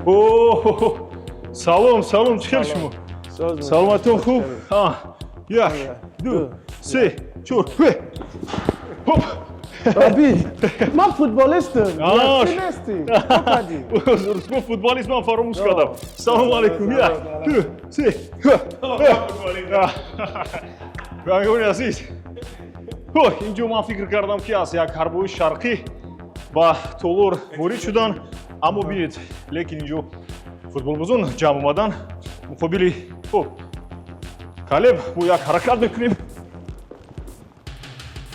О, салом, салом, чӣ хел шумо? Саломатон хуб? Як, ду, се, чор, пе. Хоп. Раби, ман футболистам. Ти нести. Шумо футболист, ман фаромӯш кардам. Салому алейкум. Як, ду, се. Бинандагони азиз, инҷо ман фикр кардам, ки аз як ҳарбои шарқӣ ба толор ворид шуданд, аммо бинед, лекин инҷо футболбозон ҷамъ омадан муқобили. Хуб, Калеб, бо як ҳаракат мекунем.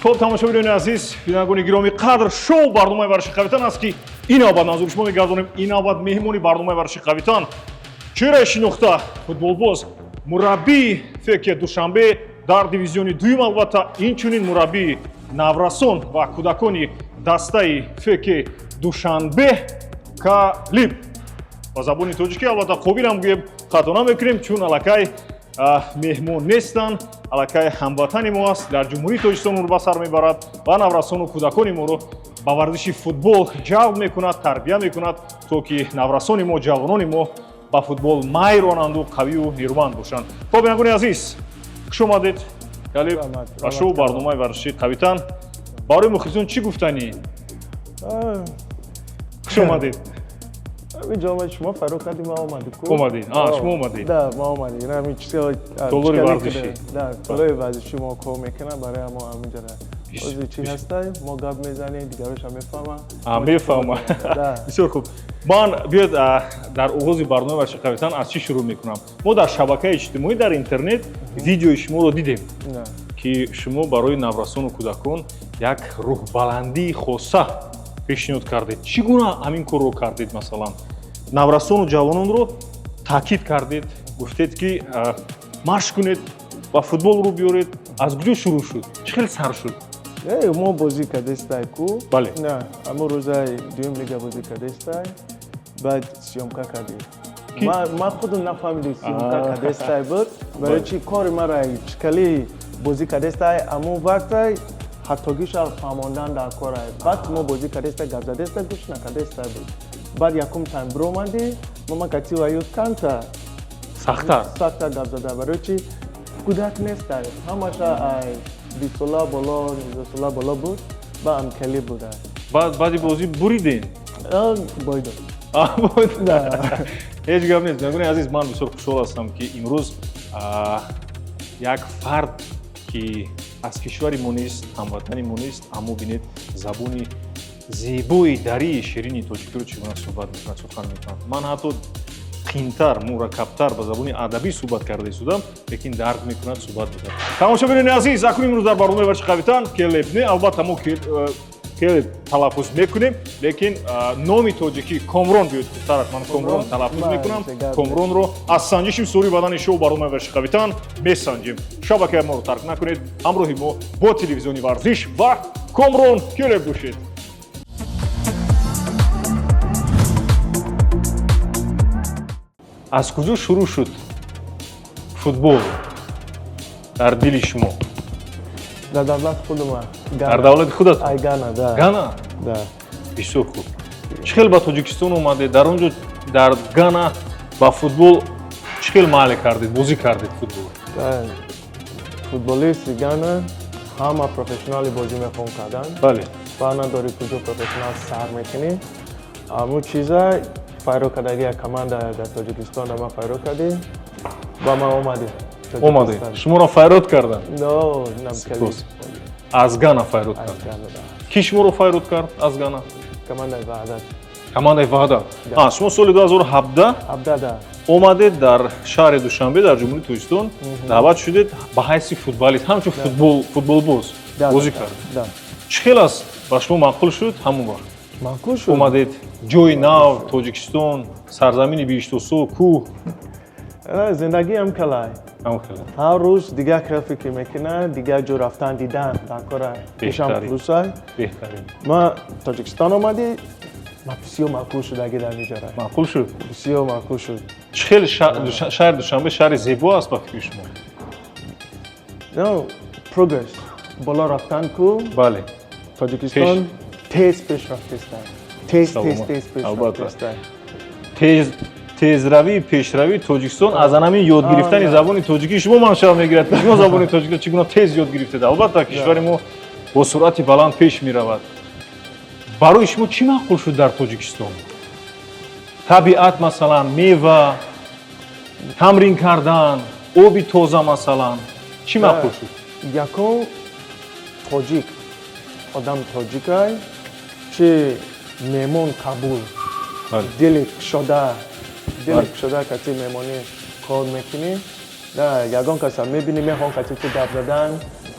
Хуб, тамошобинони азиз, бинандагони гиромӣ қадр, шоу барномаи варзиши қавитан аст, ки ин навбат манзури шумо мегардонем. Ин навбат меҳмони барномаи варзиши қавитан чеҳраи шинохта, футболбоз, мураббии ФК Душанбе дар дивизиони дуюм, албатта, инчунин мураббии наврасон ва кӯдакони дастаи ФК Душанбе, Калиб. Ба забони тоҷикӣ, албатта, қобилам гӯем, хато намекунем, чун аллакай меҳмон нестанд, аллакай ҳамватани мо аст, дар Ҷумҳурии Тоҷикистон умр ба сар мебарад ва наврасону кӯдакони моро ба варзиши футбол ҷалб мекунад, тарбия мекунад, то ки наврасони мо, ҷавонони мо ба футбол майл ронанду қавию нерӯманд бошанд. Хоб, бинандагони азиз, хуш омадед, Калиб, ба шоу барномаи варзиши қавитан. Барои мухлисон чӣ гуфтанӣ? Хуш омадед. Ҳамин шумо фаро кардӣ, ман омадӣ ку. Омадед, шумо омадед. Да, ман омадӣ. Ҳамин чизи толори варзишӣ. Да, толори варзишӣ мо кор мекунам, барои мо ҳаминҷара. Ози чӣ ҳастай, мо гап мезанем, дигароша мефаҳмам. Мефаҳмам. Бисёр хуб. Ман биёд, дар оғози барномаи варзиши қавитан аз чӣ шурӯъ мекунам? Мо дар шабакаи иҷтимоӣ, дар интернет видеои шуморо дидем, ки шумо барои наврасону кӯдакон як рӯҳбаландии хоса пешниҳод кардед. Чӣ гуна ҳамин корро кардед? Масалан, наврасону ҷавононро таъкид кардед, гуфтед, ки машқ кунед, ба футбол рӯ биёред. Аз куҷо шурӯъ шуд, чӣ хел сар шуд? Мо бозӣ кардестай ку. Бале. На, ҳамон рӯзаи дуюм лига бозӣ кардестай, баъд съёмка кардем. Ман худам нафаҳмидем, съёмка кардестай буд. Барои чи кори мара чикали бозӣ кардестай, ҳамон вақтай ҳаттогиша фаҳмондан дар корай. Баъд мо бозӣ кардестай, гап задестай, гӯш накардестай буд. Баъд якум тайм биромадӣ, ма кати ваю канта сахтар. Сахтар гап зада, барои чи кӯдак нестай, ҳамаша ай 20 сола боло, 19 сола боло буд, ба амкали буда. Баъди бозӣ буриден? Бойдем. Ҳеҷ гап нест. Бинандагони азиз, ман бисёр хушҳол ҳастам, ки имрӯз як фард, ки аз кишвари мо нест, ҳамватани мо нест, аммо бинед, забони зебои дарии ширини тоҷикиро чӣ гуна суҳбат мекунад, сухан мекунад. Ман ҳатто қинтар, мураккабтар ба забони адабӣ суҳбат карда истодам, лекин дарк мекунад, суҳбат мекунад. Тамошобинони азиз, акнун имрӯз дар барномаи варзиши қавитан Келеб не, албатта, мо Келеб талаффуз мекунем, лекин номи тоҷикӣ Комрон. Биёед, хубтараш ман Комрон талаффуз мекунам. Комронро аз санҷиши сури бадани шоу барномаи варзиши қавитан месанҷем. Шабакаи моро тарк накунед, ҳамроҳи мо бо телевизиони Варзиш ва Комрон Келеб бошед. Аз куҷо шурӯъ шуд футбол дар дили шумо? Дар давлати худума. Дар давлати худатон? Ай Гана, да. Гана? Да. Бисёр хуб. Чӣ хел ба Тоҷикистон омадед? Дар он ҷо, дар Гана, ба футбол чӣ хел маҳале кардед, бозӣ кардед футбол? Футболисти Гана ҳама профессионали бозӣ мехоҳам кардан. Ба надори куҷо профессионал сар мекунӣ. Ҳамун чиза файро кардаги, як команда дар Тоҷикистон ма файро кардӣ ва ман омадем. Омадед, шуморо файрод карданд? Но. Аз Гана файрод кард. Ки шуморо файрод кард аз Гана? Командаи Ваҳдат. Командаи Ваҳдат. Шумо соли 2017 17, да. Омадед дар шаҳри Душанбе, дар Ҷумҳурии Тоҷикистон даъват шудед ба ҳайси футболист, ҳамчун футболбоз бозӣ кард. Чӣ хел аст, ба шумо маъқул шуд ҳамон вақт? Маъқул шуд. Омадед, ҷои нав, Тоҷикистон, сарзамини биҳиштосо, кӯҳ. Зиндагӣ ҳам калай. Ҳам хеле. Ҳар рӯз дигар хел фикр мекунад, дигар ҷо рафтан, дидан дар кора ишам плюсай. Беҳтарин. Ма Тоҷикистон омадӣ, ма бисёр маъқул шудаги дар иҷара. Маъқул шуд? Бисёр маъқул шуд. Чӣ хел шаҳри Душанбе, шаҳри зебо аст ба фикри шумо? No, прогресс, боло рафтан ку. Тоҷикистон тез пеш рафтеста, тез, тез, тез пеш рафтеста. Тезравии пешравии Тоҷикистон аз анамин ёд гирифтани забони тоҷикии шумо маншаъ мегирад, ки шумо забони тоҷикиро чӣ гуна тез ёд гирифтед. Албатта, кишвари мо бо суръати баланд пеш меравад. Барои шумо чӣ маъқул шуд дар Тоҷикистон? Табиат, масалан, мева, тамрин кардан, оби тоза, масалан, чӣ маъқул шуд? Якум, тоҷик, одам тоҷикай, чи меҳмон қабул, дили кушода, дили кушода кати меҳмонӣ кор мекунӣ. Да, ягон каса мебинӣ, мехоҳам кати ту гап задан,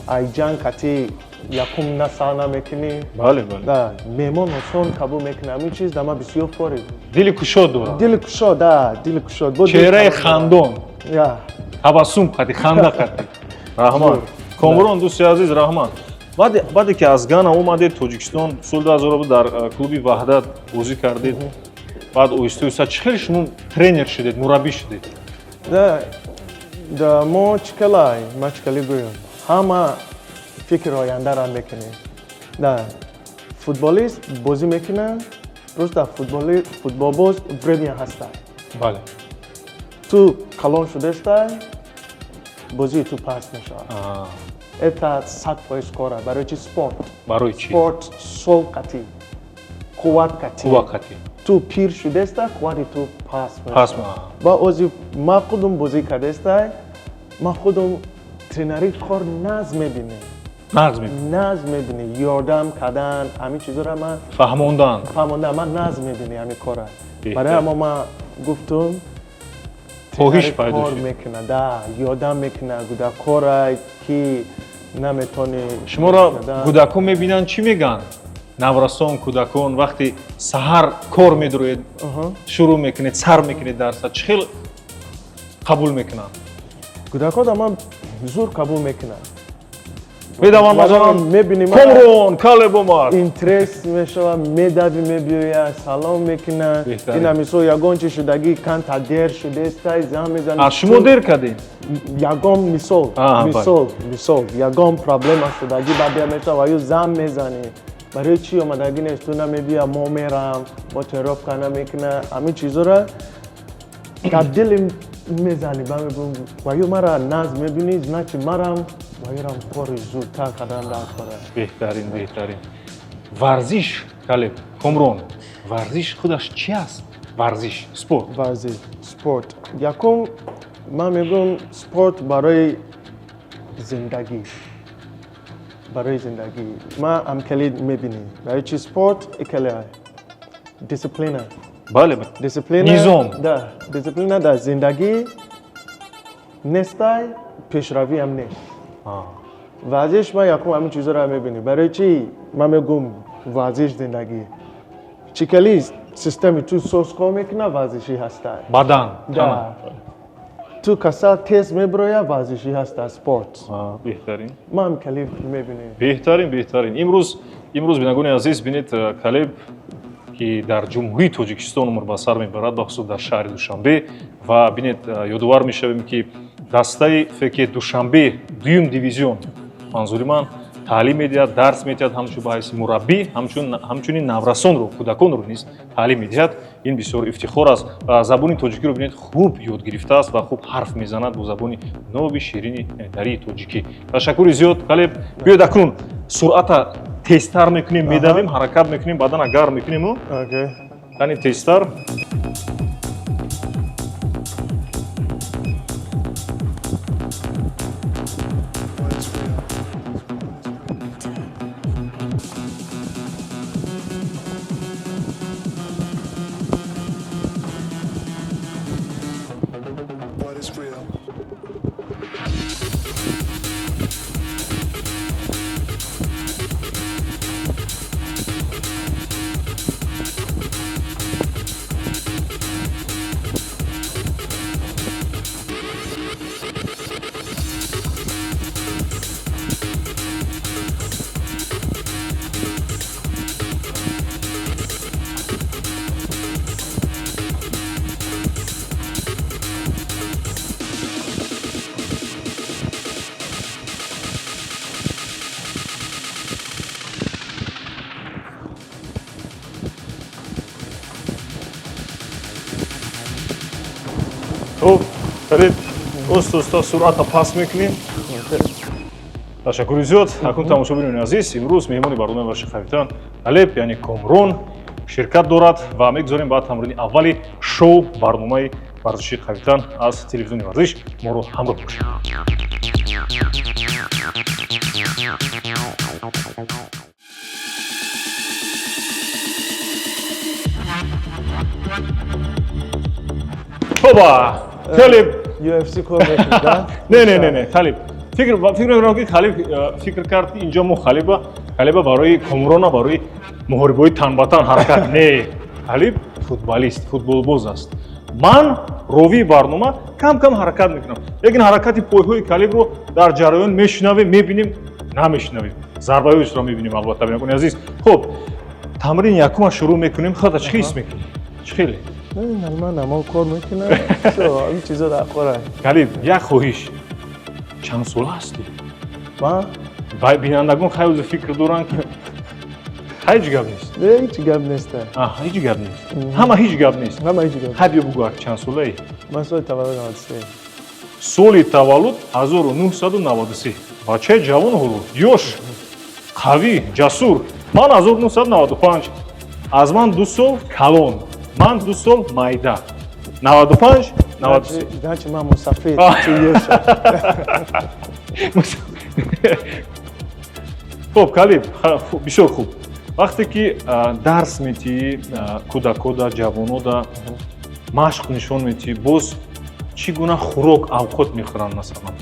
ай ҷанг кати якум насал намекунӣ. Бале, бале. Да, меҳмон осон қабул мекунӣ. Ҳамин чиз да ман бисёр форид. Дили кушод дорад. Дили кушод, да, дили кушод. Чеҳраи хандон, табассум қати, ханда қати. Раҳмат, Комрон, дӯсти азиз, раҳмат. Баъде ки аз Гана омадед Тоҷикистон, соли 2000 дар клуби Ваҳдат бозӣ кардед, баъд оҳиста оҳиста чӣ хел шумо тренер шудед, мураббӣ шудед? Да, мо чӣ калай, ма чӣ кали гӯям, ҳама фикри ояндаро мекунем. Да, футболист бозӣ мекунад, просто футболбоз время ҳаста. Ту калон шудестай, бозии ту паст мешавад. Это 100% кора. Барои чи спорт? Барои чи? Спорт сол кати, қувват кати. Қувва кати. Ту пир шудеста, қуввати ту паст паст. Ба ози ма худум бозӣ кардестай, ма худум тренери кор нағз мебинем. Нағз мебинем. Нағз мебинем, ёрдам кардан, ҳамин чизоро ман фаҳмондан. Фаҳмондан, ман нағз мебинем ҳамин кора. Барои ҳамо ман гуфтум, хоҳиш пайдо кор мекунад, да, ёрдам мекунад кӯдакора, ки наметони. Шуморо кӯдакон мебинанд, чӣ мегӯянд? Наврасон, кӯдакон, вақте саҳар кор медуроед, шурӯъ мекунед, сар мекунед дарса, чӣ хел қабул мекунанд? Кӯдакон да ман зур қабул мекунанд. Медаванд, масалан, мебинем. Комрон, Калеб омад. Интерес мешавад, медави, мебиёяд, салом мекунад. Ина мисол, ягон чи шудагӣ, канта дер шудестай, зан мезанад. Аз шумо дер кардем? Ягон мисол, мисол, ягон проблема шудагӣ, ба бия мешавад ва ю зан мезанӣ, барои чӣ омадагӣ нест, ту намебия, мо мерам, мо тренировка намекуна. Ҳамин чизора дар дили мезанӣ, ба мегӯм, ва ю мара нағз мебинӣ, значит, марам ва юрам кори зудтар кардан дар кора. Беҳтарин, беҳтарин. Варзиш, Калеб, Комрон, варзиш худаш чи аст? Варзиш, спорт. Варзиш, спорт, якум ман мегӯм, спорт барои зиндагӣ, барои зиндагӣ. Ман ҳамкали мебинем, барои чи спорт икале дисциплина. Бале. Дисциплина. Низом. Да, дисциплина дар зиндагӣ нестай, пешравиам нест. Варзиш, ман якум ҳамин чизоро мебинем. Барои чи ман мегӯм варзиш зиндагӣ? Чӣ кали системи ту соз кор мекунад, варзишӣ ҳастай. Бадан. Да, ту касал тез мебирояд, варзишӣ ҳаста, спорт. Беҳтарин. Ман кали мебинем. Беҳтарин, беҳтарин. Имрӯз, бинандагони азиз, бинед, Калеб, ки дар Ҷумҳурии Тоҷикистон умр ба сар мебарад, бахусус дар шаҳри Душанбе, ва бинед, ёдовар мешавем, ки дастаи ФК Душанбе, дуюм дивизион, манзури ман, таълим медиҳад, дарс медиҳад, ҳамчун ба ҳайси мураббӣ, ҳамчунин наврасонро, кӯдаконро низ таълим медиҳад. Ин бисёр ифтихор аст. Ва забони тоҷикиро, бинед, хуб ёд гирифтааст ва хуб ҳарф мезанад бо забони ноби ширини дарии тоҷикӣ. Ташаккури зиёд, Калеб. Биёед, акнун суръата тезтар мекунем, медавем, ҳаракат мекунем, бадана гарм мекунему. Кани, тезтар. What is real? Хуб, Халиб, оста-оста суръатро паст мекунем. Ташаккури зиёд. Акнун, тамошобинони азиз, имрӯз меҳмони барномаи варзиши қавитан Халиб, яъне Комрон, ширкат дорад ва мегузорем ба тамрини аввали шоу барномаи варзиши қавитан аз телевизиони Варзиш. Моро ҳамроҳ бошед. Хоба, Халиб. UFC кор мекунад? Не, не, не, не, Халиб фикр мекунам, ки Халиб фикр кард, ки инҷо мо Халиба барои Комрона барои муҳорибаҳои тан ба тан ҳаракат. Не, Халиб футболист, футболбоз аст. Ман ровии барнома кам кам ҳаракат мекунам, лекин ҳаракати пойҳои Калибро дар ҷараён мешунавем, мебинем, намешунавем, зарбаҳояшро мебинем, албатта, бинандагони азиз. Хуб, тамрини якума шурӯъ мекунем. Худа чӣ ҳис мекунӣ? Чӣ хеле? Ман намо кор мекунам, ин чизо дар кора. Калиб, як хоҳиш: чанд сола ҳастӣ? Ман? Бинандагон хайли фикр доранд, ки ҳеҷ гап нест. Не, ҳеҷ гап нест. Ҳеҷ гап нест, ҳама ҳеҷ гап нест. Ҳама ҳеҷ гап. Ҳай, биё бугӯ, ак чанд солаӣ? Ман соли таваллуд 93. Соли таваллуд 1993. Бачаи ҷавон, ҳоло ёш, қавӣ, ҷасур. Ман 1995, аз ман 2 сол калон, ман 2 сол майда. 95, 93. Значит, ман мусафид, ту ёша. Хуб, Калиб, бисёр хуб. Вақте ки дарс метиҳӣ кӯдакода, ҷавонода, машқ нишон метиҳӣ, боз чӣ гуна хӯрок, авқот мехӯранд, масалан,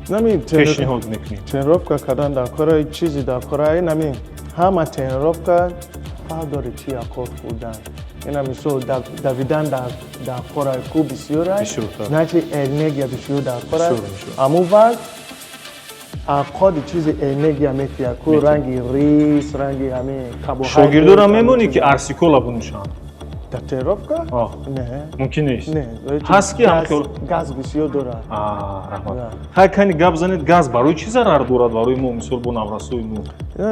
пешниҳод мекунӣ? Тренировка кардан дар кора, чизи дар кора, инами ҳама тренировка фарқ дорад, чи авқот хӯрдан. Ина мисол, давидан дар кора ку бисёр, значит, энергия бисёр дар кора. Аму вақт авқоти чизи энергия метиҳад ку, ранги рис, ранги ҳамин. Шогирдора мемонӣ, ки арсикола бинӯшанд? Дар тренировка? Не. Мумкин нест? Не. Ҳаст ки? Газ бисёр дорад. Раҳмат. Хай, кани гап занед, газ барои чӣ зарар дорад барои мо, мисол, бо наврасои мо?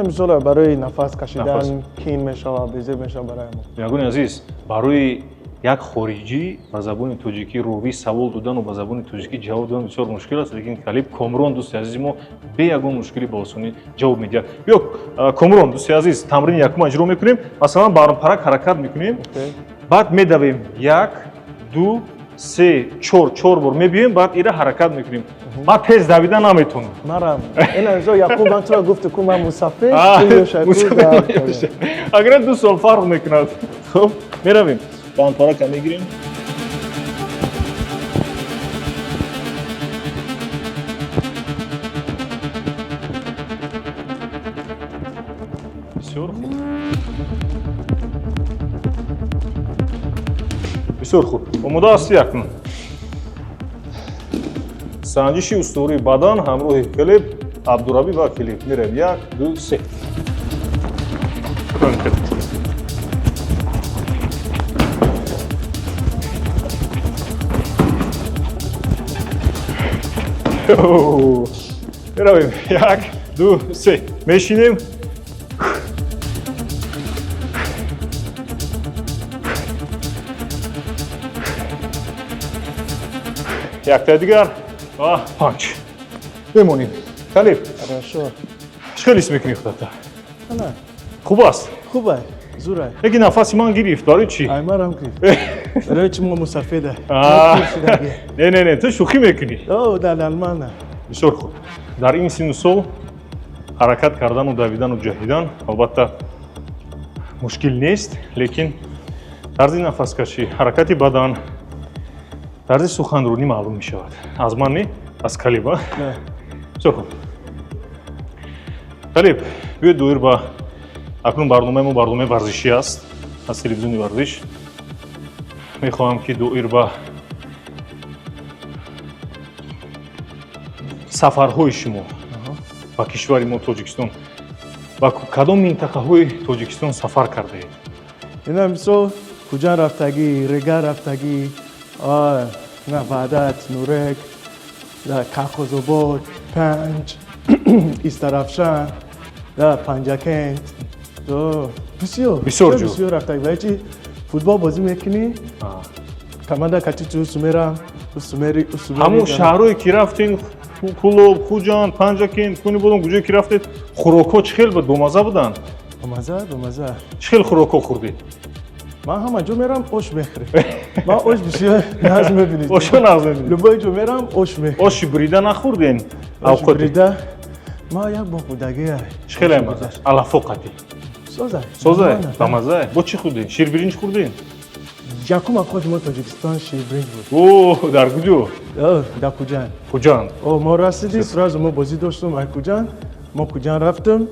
Мисол, барои нафас кашидан кин мешавад, безеб мешавад барои мо. Ягони азиз, барои як хориҷӣ ба забони тоҷикӣ ровӣ савол додану ба забони тоҷикӣ ҷавоб додан бисёр мушкил аст, лекин Калиб Комрон, дӯсти азизи мо, бе ягон мушкилӣ ба осонӣ ҷавоб медиҳад. Биё, Комрон, дӯсти азиз, тамрини якума иҷро мекунем. Масалан, барнпарак ҳаракат мекунем, баъд медавем, як, ду, се, чор, чор бор мебиёем, баъд ира ҳаракат мекунем. Ман тез давида наметонам. Марам якум ман туро гуфту ку ман мусафир. Агар 2 сол фарқ мекунад. Хуб, меравем, бандпарака мегирем. Бисёр хуб, бисёр хуб. Омода ҳастӣ? Акнун санҷиши устувории бадан ҳамроҳи Клиб Абдурабӣ ва Клиб. Меравем, як, ду, се. Меравем, як, ду, се, мешинем. Яктаи дигар ва панҷ, мемонем. Калиб, чӣ хел ҳис мекунӣ худата? Хуб аст? Хуб, зура. Лекин нафаси ман гирифт, барои чӣ? Ай, марам гирифт, барои чи мо мусафеда. Не, не, не, ту шӯхӣ мекунӣ. Дар Бисёр хуб. Дар ин синну сол ҳаракат кардану давидану ҷаҳидан албатта мушкил нест, лекин тарзи нафаскашӣ, ҳаракати бадан, тарзи суханронӣ маълум мешавад. Аз ман не, аз Калиб. Бисёр хуб. Калиб, биёед доир ба акнун барномаи мо барномаи варзишӣ аст аз телевизиони Варзиш. Мехоҳам, ки доир ба сафарҳои шумо ба кишвари мо Тоҷикистон, ба кадом минтақаҳои Тоҷикистон сафар кардаед? Ина мисол, Хуҷанд рафтагӣ, Регар рафтагӣ, на, Ваҳдат, Нурек, Калхозобод, Панҷ, Истарафшан, Панҷакент, бисёр. Бисёр ҷо. Бисёр рафтагӣ. Барои чи футбол бозӣ мекунӣ, команда кати ту мерам. Усумери, усумери. Ҳамон шаҳрое ки рафтем, Кӯлоб, Хуҷанд, Панҷакент, Кунибодом, куҷое ки рафтед, хӯрокҳо чӣ хел буд, бомаза буданд? Бомаза, бомаза. Чӣ хел хӯрокҳо хӯрдед? Ман ҳама ҷо мерам, ош мехӯрем. Ман ош бисёр нағз мебинед. Ошо нағз мебинед? Любой ҷо мерам, ош мехӯрем. Оши бурида нахӯрден? Оши бурида ман як бор хӯрдагия. Чӣ хеле маза? Алафо қатӣ. Созай. Созай? Бамазай? Бо чӣ хӯрден? Ширбиринҷ хӯрден? Якум авқоти мо Тоҷикистон ширбиринҷ буд. О, дар куҷо? Дар Хуҷанд. Хуҷанд. О, мо расидем, сразу мо бозӣ доштем ай Хуҷанд. Мо Хуҷанд рафтем.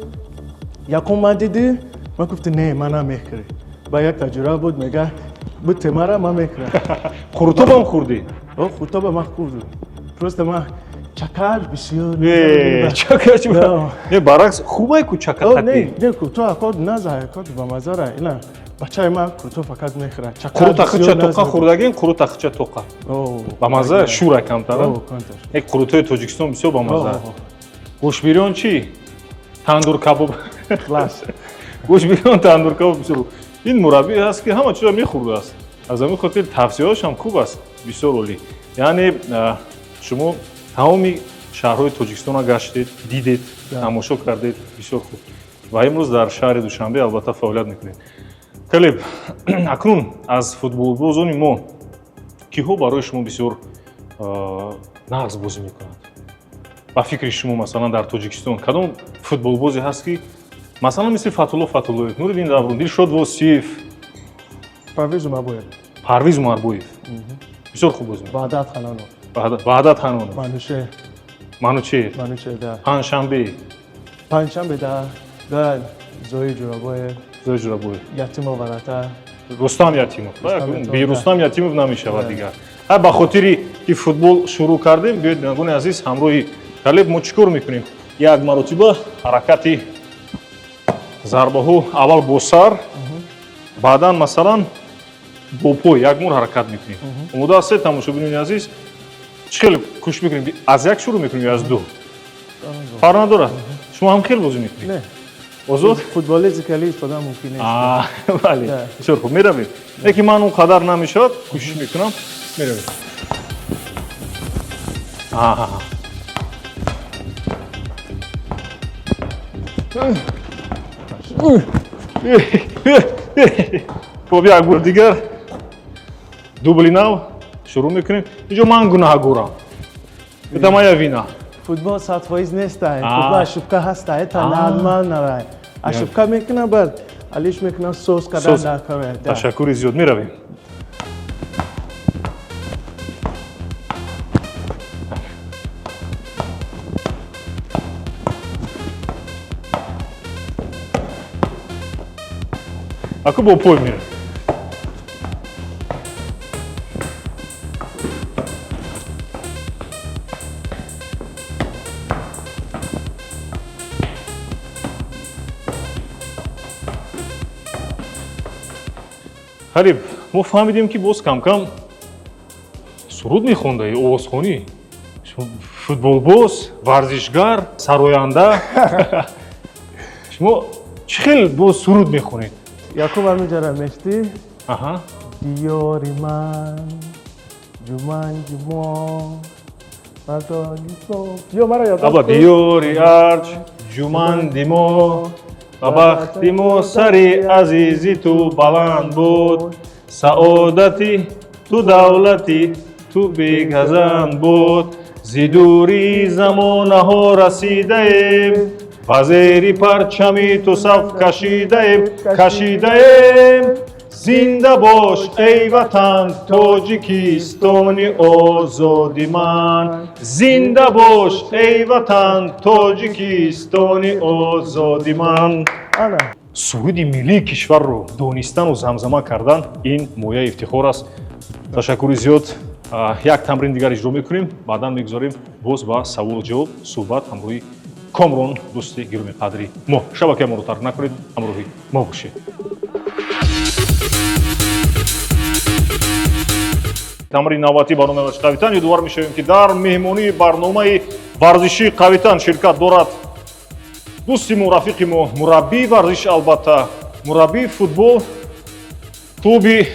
Якум ман дидӣ, ман гуфтам не, ман намехӯрем. Ба як таҷриба буд, мега буте мара, ман мехӯрам. Қурутоб ҳам хӯрдӣ? О, қурутоба ман хӯрдам. Просто ман чакар бисёр. Не, чакар чӣ? Не, баръакс хубай ку чакар. О, не, не, қурутоб акод наза, акод бамазара. Ина бачаи ман қурутоб фақат мехӯрад. Қурут ахича тоқа хӯрдагин, қурут ахича тоқа. Бамаза, шура камтар. Не, қурутҳои Тоҷикистон бисёр бамаза. Гӯшбирён чӣ? Тандур кабоб. Класс. Гӯшбирён, тандур кабоб бисёр. Ин мураббӣ ҳаст ки ҳама чизро мехӯрдааст. Аз ҳамин хотир тавсияҳояш ҳам хуб аст, бисёр олӣ. Яъне шумо тамоми шаҳрҳои Тоҷикистонро гаштед, дидед, тамошо кардед, бисёр хуб. Ва имрӯз дар шаҳри Душанбе албатта фаъолият мекунед. Талиб, акнун аз футболбозони мо киҳо барои шумо бисёр нағз бозӣ мекунанд? Ба фикри шумо, масалан, дар Тоҷикистон кадом футболбозе ҳаст ки масалан мисли Фатулло Фатуллоев, Нуриддин Даврон, Дилшод Восиев? Парвиз Умарбоев. Парвиз Умарбоев бисёр хуб бозӣ мекунад. Ваҳдат Ханонов. Ваҳдат Ханонов. Манучеҳр. Манучеҳр. Манучеҳр, да. Панҷшанбе. Панҷшанбе, да. Да, Зоир Ҷурабоев. Зоир Ҷурабоев. Ятимов варата. Рустам Ятимов. Би Рустам Ятимов намешавад дигар. Ҳа, ба хотири ки футбол шурӯъ кардем, биёед, бинандагони азиз, ҳамроҳи Талиб мо чӣ кор мекунем? Як маротиба ҳаракати зарбаҳо аввал бо сар, баъдан масалан бо пой як мур ҳаракат мекунем. Омода ҳастед, тамошобинони азиз? Чӣ хеле кӯшиш мекунем? Аз як шурӯъ мекунем ё аз ду? Фарқ надорад. Шумо ҳам хел бозӣ мекунед? Не. Озод? Футболисти кали истифода мумкин нест. Бале. Бисёр хуб, меравем. Лекин ман он қадар намешавад, кӯшиш мекунам. Меравем. Хуб, як бор дигар дубли нав шурӯъ мекунем. Инҷо ман гунаҳгорам. Это моя вина. Футбол 100% нест, футбол ошибка ҳаст, это нормально. Ошибка мекунам, баъд алиш мекунам, соз кардан дар кор. Ташаккури зиёд, меравем. Аку бо пой меравем. Халиб, мо фаҳмидем ки боз кам-кам суруд мехондаи, овозхонӣ. Футболбоз, варзишгар, сароянда. Шумо чӣ хел боз суруд мехонед? Якум ҳаминҷара мештӣ. Диёри ман, ҷуманги мо, Ё мара ёд. Аба диёри арҷ, ҷуманди мо, ба бахти мо сари азизи ту баланд буд, саодати ту давлати ту бегазанд буд, зи дури замонаҳо расидаем, ба зери парчами ту саф кашидаем, кашидаем. Зинда бош, эй ватан, Тоҷикистони озоди ман. Зинда бош, эй ватан, Тоҷикистони озоди ман. Суруди миллии кишварро донистану замзама кардан ин мояи ифтихор аст. Ташаккури зиёд. Як тамрин дигар иҷро мекунем, баъдан мегузорем боз ба саволу ҷавоб, суҳбат ҳамроҳи Комрон, дӯсти гиромиқадри мо. Шабакаи моро тарк накунед, ҳамроҳи мо бошед. Тамрини навбатии барномаи варзиши қавитан. Ёдовар мешавем, ки дар меҳмонии барномаи варзишии қавитан ширкат дорад дӯсти мо, рафиқи мо, мураббии варзиш, албатта мураббии футбол клуби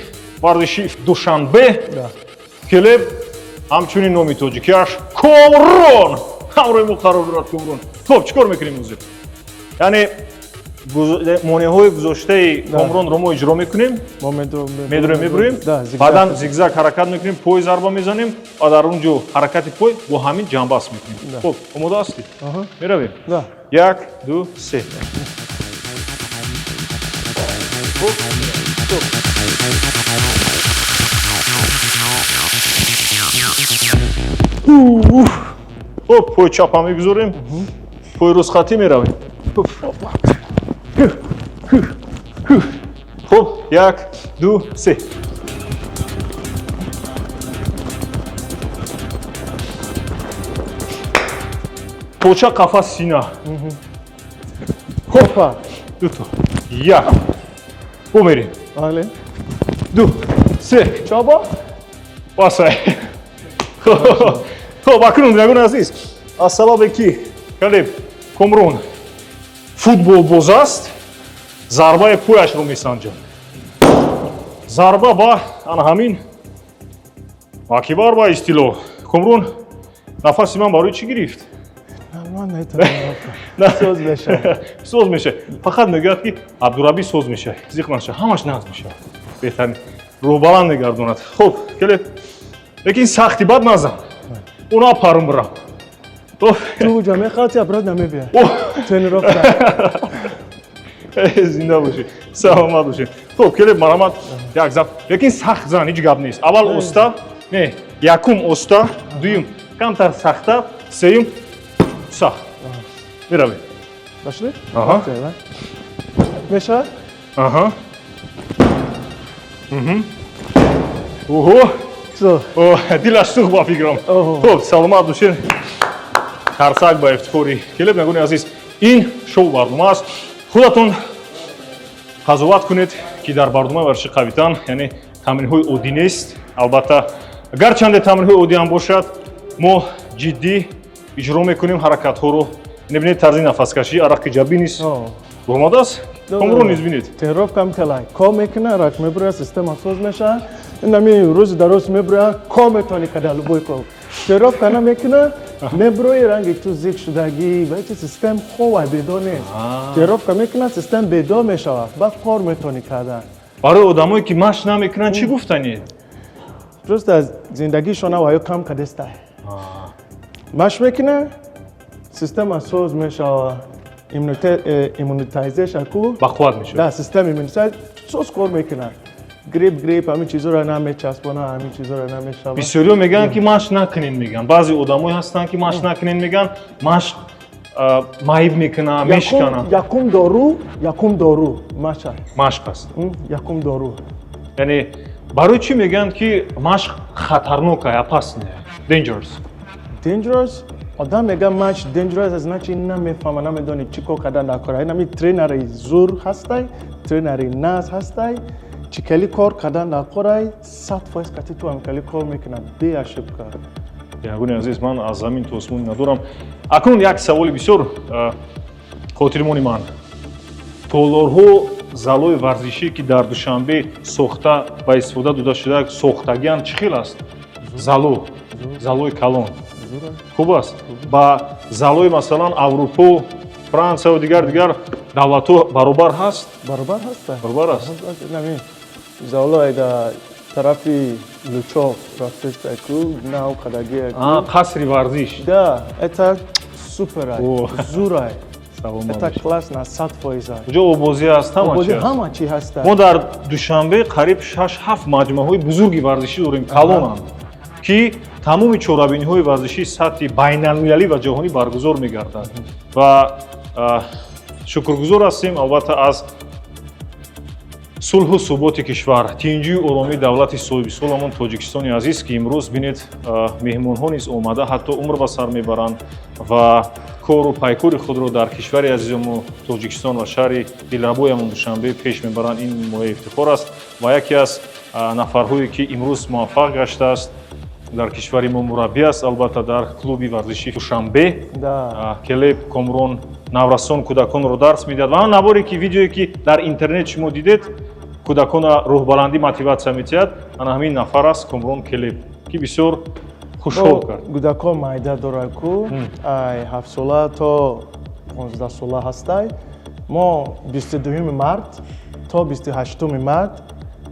варзиши Душанбе Келеб Ҳамчунин номи тоҷикиаш Комрон. Ҳамроҳи мо қарор дорад Комрон. Хуб, чӣ кор мекунем ҳозир? Яъне монеаҳои гузоштаи Комронро мо иҷро мекунем, медурем, мебурем, баъдан зигзаг ҳаракат мекунем, пой зарба мезанем ва дар он ҷо ҳаракати пой бо ҳамин ҷамбаст мекунем. Хуб, омода ҳастӣ? Меравем. 1, 2, 3. Хуб, пой чапа мегузорем, пой ростхатӣ меравем. Хуб, 1, 2, 3. Поча, қафас сина. Хопа. Дуто. 1. Бумерем. Але. 2, 3. Чобо? Басай. Хуб, акнун, бинандагони азиз, аз сабабе ки Калеб Комрон футболбоз аст, зарбаи пояшро месанҷад. Зарба ба ана ҳамин акибар ба истилоҳ. Комрон, нафаси ман барои чӣ гирифт? Ман наметавонам. Соз мешавад. Соз мешавад. Фақат мегӯяд, ки Абдурабӣ соз мешавад, зиқ нашавад, ҳамаш нағз мешавад. Беҳтарин. Рӯҳбаланд мегардонад. Хуб, Келеб, лекин сахти бад назан. Уна парум бирам. Ту ҷа мехоҳӣ, обрат намебия. Тренировка. Зинда бошӣ, саломат бошӣ. Хуб, Келеб, марҳамат, як зан. Лекин сахт зан, ҳеҷ гап нест. Аввал оста, не, якум оста, дуюм камтар сахттар, сеюм сахт. Меравем. Пошли? Аҳа. Мешавад? Аҳа. Оҳо. Дилаш сӯхт ба фикрам. Хуб, саломат бошед. Карсак ба ифтихори Келеб. Бинандагони азиз, ин шоу барнома аст. Худатон қазоват кунед, ки дар барномаи варзиши қавитан, яъне тамринҳои оддӣ нест. Албатта, гарчанде тамринҳои оддӣ ҳам бошад, мо ҷиддӣ иҷро мекунем ҳаракатҳоро. Небинед тарзи нафаскашӣ, арақи ҷабӣ низ омадааст. Комрон низ бинед. Тренировка мкалай. Кор мекуна, рак мебурад, система соз мешавад. Инами рӯзи дароз мебурад, кор метавонӣ када любой кор. Тренировка намекуна, мебурои, ранги ту зиқ шудагӣ, ба чи систем хова бедор нест. Тренировка мекуна, систем бедор мешавад, баъд кор метавонӣ кардан. Барои одамое ки машқ намекунанд чӣ гуфтанед? Просто зиндагишона ваё кам кадестай. Машқ мекуна, система соз мешавад, иммунитайзешн ку бақувват мешавад. Да, система иммунитет соз кор мекунад. Грипп ҳамин чизҳоро намечаспона, ҳамин чизҳоро намешавад. Бисёриҳо мегӯянд, ки машқ накунед, мегӯянд. Баъзе одамое ҳастанд, ки машқ накунед мегӯянд, машқ маиб мекунад, мешиканад. Якум дору, якум дору машқ. Машқ аст. Якум дору. Яъне барои чӣ мегӯянд, ки машқ хатарнок, опасный, dangerous? Dangerous? Одам мегӯяд машқ dangerous аст, значит намефаҳма, намедонӣ чӣ кор кардан дар кор. Инами тренери зур ҳастай, тренери наз ҳастай, чӣ кали кор кардан дар корай, 100% кати ту ҳам кали кор мекунад, бе ошибка. Бинандагони азиз, ман аз замин то осмон надорам. Акнун як саволи бисёр хотирмони ман. Толорҳо, залои варзишӣ, ки дар Душанбе сохта ба истифода дода шуда, сохтагиан чӣ хел аст? Зало, залои калон. Хуб аст. Ба залои масалан Аврупо, Франсия ва дигар давлатҳо баробар ҳаст? Баробар ҳаст. Баробар аст. Залои дар тарафи Лучов рафтеста ку, нав қадаги. Қасри варзиш. Да, это супер, зурай. Это классно, 100%. Куҷо обозӣ аст, ҳама чи аст? Ҳама чи ҳаст. Мо дар Душанбе қариб 6-7 маҷмӯаҳои бузурги варзишӣ дорем, калонанд, ки тамоми чорабиниҳои варзишии сатҳи байналмилалӣ ва ҷаҳонӣ баргузор мегардад. Ва шукргузор ҳастем, албатта, аз сулҳу суботи кишвар, тинҷию оромии давлати соҳибисоламон Тоҷикистони азиз, ки имрӯз бинед, меҳмонҳо низ омада, ҳатто умр ба сар мебаранд ва кору пайкори худро дар кишвари азизамон Тоҷикистон ва шаҳри дилрабоямон Душанбе пеш мебаранд. Ин мояи ифтихор аст ва яке аз нафарҳое, ки имрӯз муваффақ гаштааст дар кишвари мо, мураббӣ аст, албатта, дар клуби варзишии Душанбе, Келеб Комрон наврасон, кӯдаконро дарс медиҳад. Ва он наворе ки, видеое ки дар интернет шумо дидед, кӯдакона рӯҳбаландӣ, мотиватсия метиҳад, ана ҳамин нафар аст, Комрон Келеб, ки бисёр Хушҳол кард. Кӯдакҳо майда дорад ку, ай 7-сола то 15-сола ҳастай. Мо 22 март то 28 март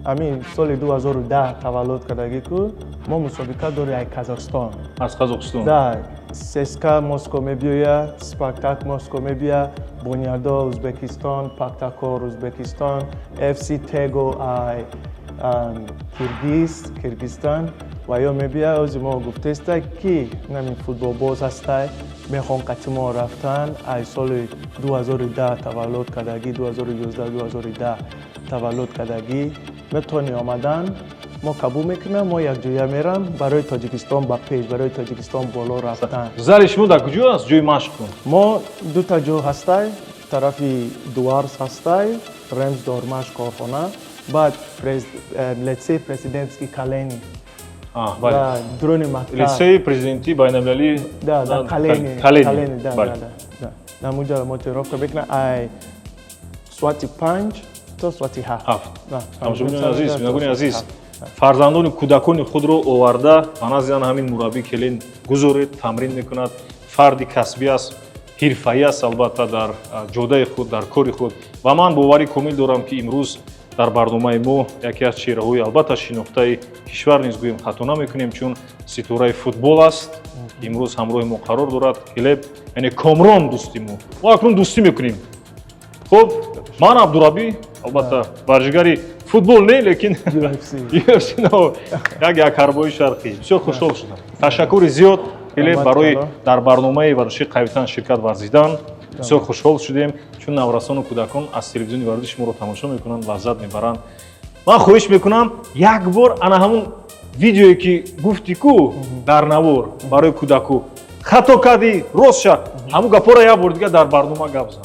ҳамин соли 2010 таваллуд кардагӣ ку, мо мусобиқа дорем ай Казахстон. Аз Қазоқистон. Да, ЦСКА Москва мебиёяд, Спартак Москва мебиёяд, Бунёдор Узбекистон, Пахтакор Узбекистон, ФС Того ай Киргиз, Киргизстан ва ё мебиёяд. Ози мо гуфтеста, ки нами футболбоз ҳастай, мехоҳам қати мо рафтан, ай соли 2010 таваллуд кардагӣ, 2011, 2010 таваллуд кардагӣ, метавонӣ омадан, мо қабул мекунам, мо якҷоя мерам барои Тоҷикистон ба пеш, барои Тоҷикистон боло рафтан. Зали шумо дар куҷо аст, ҷои машқтон? Мо дута ҷо ҳастай: тарафи Дуварс ҳастай, Ремс Дормаш корхона, баъд литсей президентский Калинин. Бале, дуруни мактаб. Литсеи президентии байналмилалӣ. Да, Калинин. Калинин. Да, да, дар онҷо мо тренировка мекунам ай соати 5 то соати 7. 7. Тамошобинони азиз, бинандагони азиз, фарзандони, кӯдакони худро оварда ба назди ана ҳамин мураббӣ Келен гузоред, тамрин мекунад. Фарди касбӣ аст, ҳирфаӣ аст, албатта, дар ҷодаи худ, дар кори худ. Ва ман боварӣ комил дорам, ки имрӯз дар барномаи мо яке аз чеҳраҳои, албатта, шинохтаи кишвар низ гӯем, хато намекунем, чун ситораи футбол аст, имрӯз ҳамроҳи мо қарор дорад. Келеб, яъне Комрон, дӯсти мо. Мо акнун дӯстӣ мекунем. Хуб, ман Абдурабӣ, албатта, варзишгари футбол не, лекин UFC, як ҳарбои шарқӣ. Бисёр хушҳол шудам. Ташаккури зиёд, Келеб, барои дар барномаи варзиши қавитан ширкат варзидан. Бисёр хушҳол шудем, чун наврасону кӯдакон аз телевизиони варзиш моро тамошо мекунанд, лаззат мебаранд. Ман хоҳиш мекунам, як бор ана ҳамун видеое, ки гуфтӣ ку, дар навор барои кӯдаку хато кардӣ, рост ша, ҳамун гапҳоро як бор дигар дар барнома гап зан.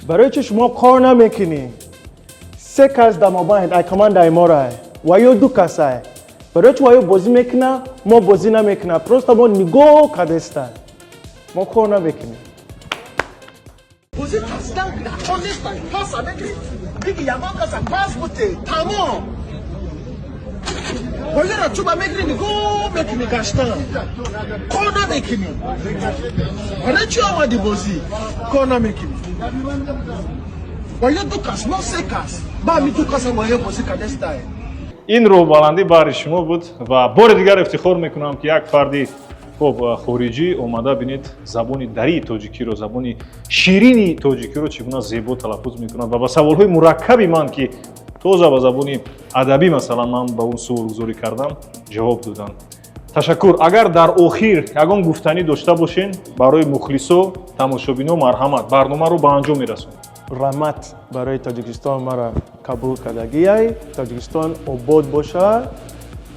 Барои чи шумо кор намекунӣ? Се кас дар мобайн ай командаи морай ва ё ду касай. Барои чи ва ё бозӣ мекуна, мо бозӣ намекуна? Просто мо нигоҳ кардеста, мо кор намекунем. Бозӣ тасдан нестай, паса мегирӣ, диги ягон каса пас буте, тамом. Бозиро чуба мегирӣ, нигоҳ мекунӣ, гаштан кор намекунӣ. Барои чӣ омадӣ, бозӣ кор намекунӣ? Ва ё ду кас, мо се кас, ба ми ду каса ва ё бозӣ кардестай. Ин роҳбаландӣ баҳри шумо буд ва бори дигар ифтихор мекунам, ки як фарди, хуб, хориҷӣ омада, бинед, забони дарии тоҷикиро, забони ширини тоҷикиро чӣ гуна зебо талаффуз мекунад ва ба саволҳои мураккаби ман, ки тоза ба забони адабӣ, масалан, ман ба он суолгузорӣ кардам, ҷавоб доданд. Ташаккур. Агар дар охир ягон гуфтанӣ дошта бошен барои мухлисо, тамошобино, марҳамат, барномаро ба анҷом мерасонем. Раҳмат барои Тоҷикистон маро қабул кардагиай. Тоҷикистон обод боша,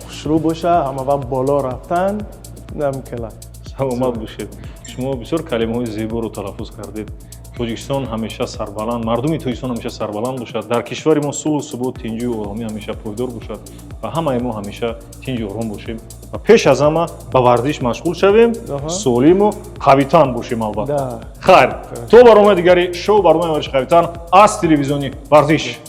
хушрӯ боша, ҳама вақт боло рафтан намкела. Саломат бошед. Шумо бисёр калимаҳои зеборо талаффуз кардед. Тоҷикистон ҳамеша сарбаланд, мардуми Тоҷикистон ҳамеша сарбаланд бошад, дар кишвари мо сулҳу субот, тинҷию оромӣ ҳамеша пойдор бошад ва ҳамаи мо ҳамеша тинҷу ором бошем ва пеш аз ҳама ба варзиш машғул шавем, солиму қавитан бошем, албатта. Хайр, то барномаи дигари шоу, барномаи варзиши қавитан аз телевизиони варзиш.